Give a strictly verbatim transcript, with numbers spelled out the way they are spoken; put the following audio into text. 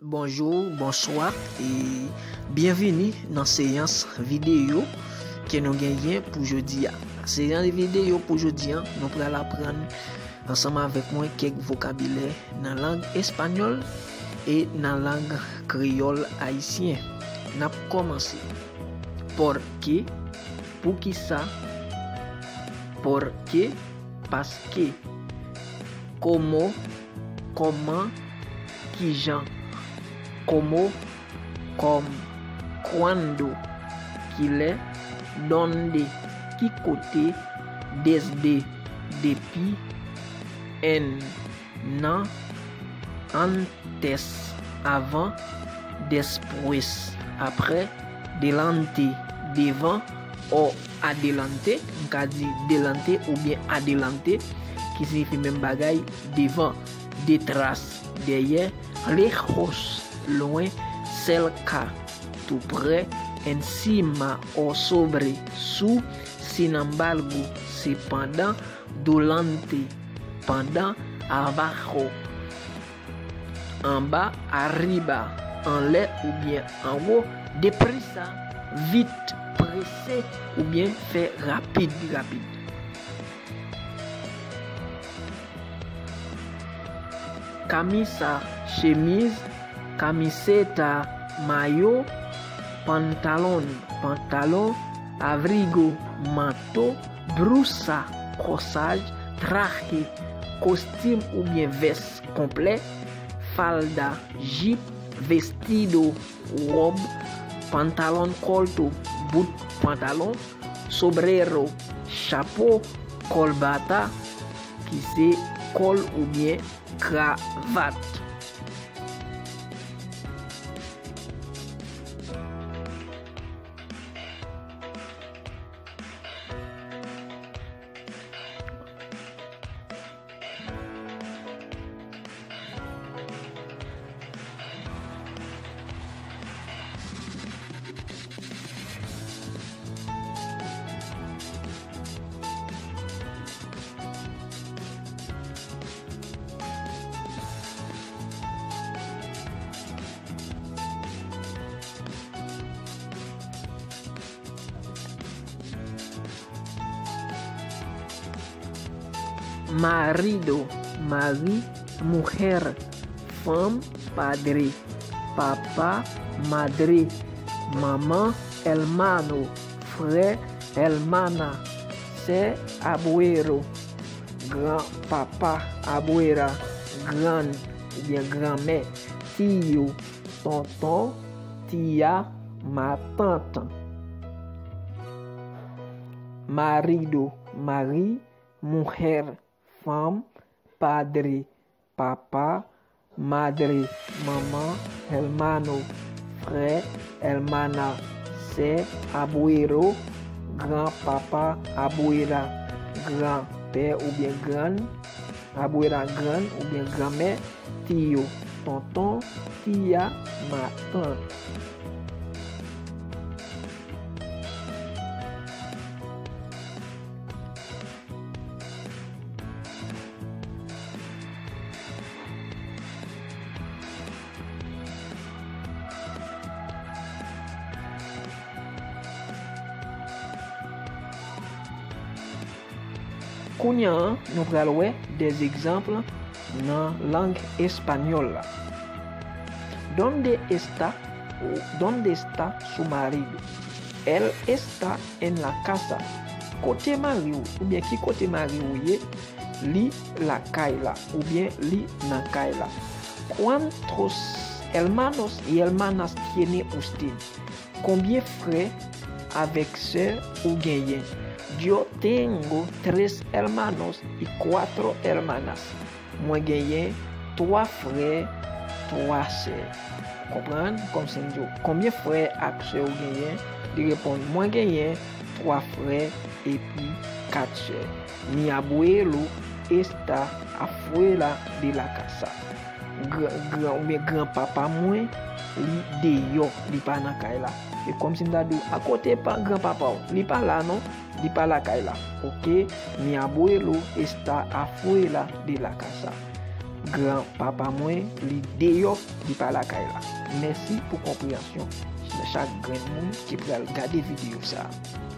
Bonjou, bonswa, e byenvini nan seyans videyo ke nou genyen pou jodi a. Seyans videyo pou jodi a, nou pral aprann ansanm avèk mwen kèk vokabilè nan lang espanyòl e nan lang kreyòl ayisyen. N ap kòmanse. Por qué, poukisa, por qué, paske. Cómo, kòman, kijan. Cómo, kòm. Cuándo, kilè. Dónde, ki kote. Desde, depi. En, nan. Antes, avan. Después, aprè. Delante, devan. O adelante, m ka di delante oubyen adelante, ki siyifi menm bagay, devan. Detrás, dèyè. Lejos, lwen. Cerca, tou prè. Encima o sobre, sou. Sin embargo, sepandan. Durante, pandan. Abajo, anba. Arriba, anlè oubyen anwo. Deprisa, vit, prese oubyen fè rapid, rapid. Camisa, chemiz. Camiseta, mayo. Pantalón, pantalon. Abrigo, manto. Brusa, kòsaj. Traje, kostim oubyen vès konplè. Falda, jip. Vestido, wòb. Pantalón corto, bout pantalon. Sombrero, chapo. Corbata, ki se kòl oubyen kravat. Marido, mari. Mujer, fanm. Padre, papa. Madre, manman. Hermano, frè. Hermana, sè. Abuelo, gran papa. Abuela, grann oubyen granmè. Tío, tonton. Tía, matant. Marido, mari. Mujer, fanm. Padre, papa. Madre, manman. Hermano, frè. Hermana, sè. Abuelo, gran papa. Abuela, gran pè oubyen grann. Abuela, grann oubyen granmè. Tío, tonton. Tía, matant. Kounye a, nou pral wè des exemples nan lang espanyòl la. ¿Dónde está, dónde está su marido? Él está en la casa. Kote mari w, oubyen ki kote mari w ye? Li lakay la, oubyen li nan kay la. ¿Cuántos hermanos y hermanas tiene usted? Konbyen frè avèk sè ou genyen? Yo tengo tres hermanos y cuatro hermanas. Mwen genyen twa frè, twa sè. Konprann? Kòmsi m di w, konbyen frè ak sè ou genyen? Li reponn, mwen genyen twa frè epi kat sè. Mi abuelo está afuera de la casa. Gran, gran, oubyen granpapa mwen, li deyò, li pa nan kay la. E kòmsi m ta di w, a kote pa granpapa w? Li pa la non, li pa lakay la. Ok, mi abuelo está afuera de la casa. Gran papa mwen, li deyò, li pa lakay la. Mèsi pou konpreyansyon chak grenn moun ki pral gade videyo sa a.